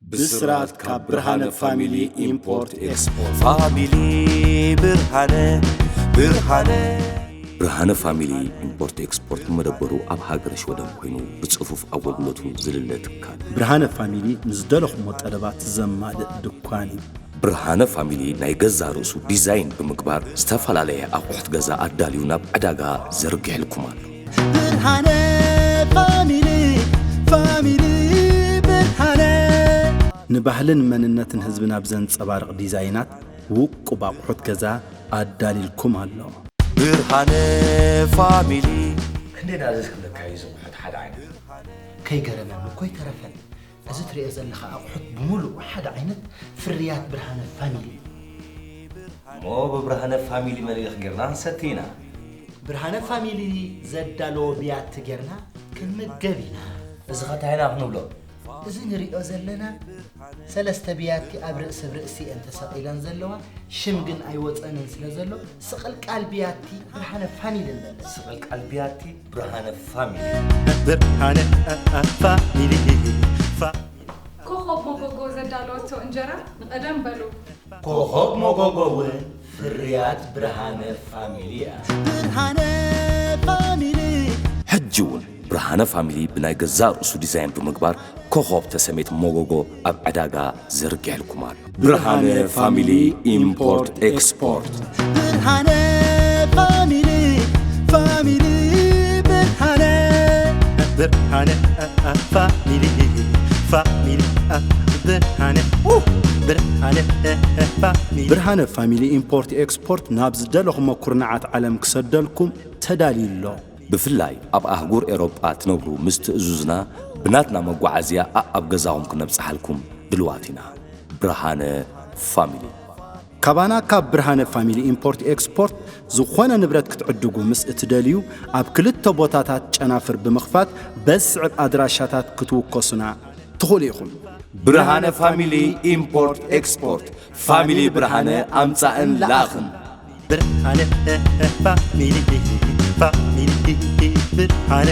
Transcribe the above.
ብስራት ካብ ብርሃነ ፋሚሊ ኢምፖርት ኤክስፖርት። ፋሚሊ ብርሃነ ብርሃነ ብርሃነ ፋሚሊ ኢምፖርት ኤክስፖርት መደበሩ ኣብ ሃገረ ሽወደን ኮይኑ ብጽፉፍ ኣገልግሎቱ ዝልለ ትካል። ብርሃነ ፋሚሊ ንዝደለኹሞ ጠለባት ዘማልእ ድኳን እዩ። ብርሃነ ፋሚሊ ናይ ገዛ ርእሱ ዲዛይን ብምግባር ዝተፈላለየ ኣቑሑት ገዛ ኣዳልዩ ናብ ዕዳጋ ዘርጊሕልኩም ኣሎ። ብርሃነ ፋሚሊ ፋሚሊ ብርሃነ ንባህልን መንነትን ህዝብና ብዘንጸባርቕ ዲዛይናት ውቁብ ኣቑሑት ገዛ ኣዳሊልኩም ኣሎ። ብርሃነ ፋሚሊ ክንደይ ዳ ዘስክፍለካ እዩ ዝቑሑት ሓደ ዓይነት ከይገረመኒ እኮ ይተረፈን። እዚ ትሪኦ ዘለኻ ኣቑሑት ብምሉኡ ሓደ ዓይነት ፍርያት ብርሃነ ፋሚሊ እዩ። እሞ ብብርሃነ ፋሚሊ መልእኽ ጌርና ንሰቲ ኢና። ብርሃነ ፋሚሊ ዘዳለዎ ብያቲ ጌርና ክንምገብ ኢና። እዚ ኸ እንታይ ኢና ክንብሎ? እዚ ንሪኦ ዘለና ሰለስተ ብያቲ ኣብ ርእሲ ብርእሲ እየን ተሰቒለን ዘለዋ፣ ሽም ግን ኣይወፀንን ስለ ዘሎ ስቕልቃል ብያቲ ብርሃነ ፋሚሊ ንበል። ስቕልቃል ብያቲ ብርሃነ ፋሚሊ። ብርሃነ ፋሚሊ ኮኾብ መጎጎ ዘዳለወቶ እንጀራ ንቐደም በሉ። ኮኾብ መጎጎ እውን ፍርያት ብርሃነ ፋሚሊ እያ። ብርሃነ ፋሚሊ ሕጂ እውን ብርሃነ ፋሚሊ ብናይ ገዛ ርእሱ ዲዛይን ብምግባር ኮኾብ ተሰሜት መጎጎ ኣብ ዕዳጋ ዘርጊሕልኩም ኣሎ። ብርሃነ ፋሚሊ ኢምፖርት ኤክስፖርት። ብርሃነ ፋሚሊ ፋሚሊ ብርሃነ ብርሃነ ፋሚሊ ፋሚሊ ብርሃነ ብርሃነ ፋሚሊ ብርሃነ ፋሚሊ ኢምፖርት ኤክስፖርት ናብ ዝደለኹሞ ኩርናዓት ዓለም ክሰደልኩም ተዳልዩ ኣሎ። ብፍላይ ኣብ ኣህጉር ኤሮጳ ትነብሩ ምስ ትእዙዝና ብናትና መጓዓዝያ ኣኣብ ገዛኹም ክነብጽሓልኩም ድልዋት ኢና። ብርሃነ ፋሚሊ። ካባና ካብ ብርሃነ ፋሚሊ ኢምፖርት ኤክስፖርት ዝኾነ ንብረት ክትዕድጉ ምስ እትደልዩ ኣብ ክልተ ቦታታት ጨናፍር ብምኽፋት በዝስዕብ ኣድራሻታት ክትውከሱና ትኽእሉ ኢኹም። ብርሃነ ፋሚሊ ኢምፖርት ኤክስፖርት። ፋሚሊ ብርሃነ ኣምጻእን ለኣኽን። ብርሃነ ፋሚሊ ፋሚሊ ብርሃነ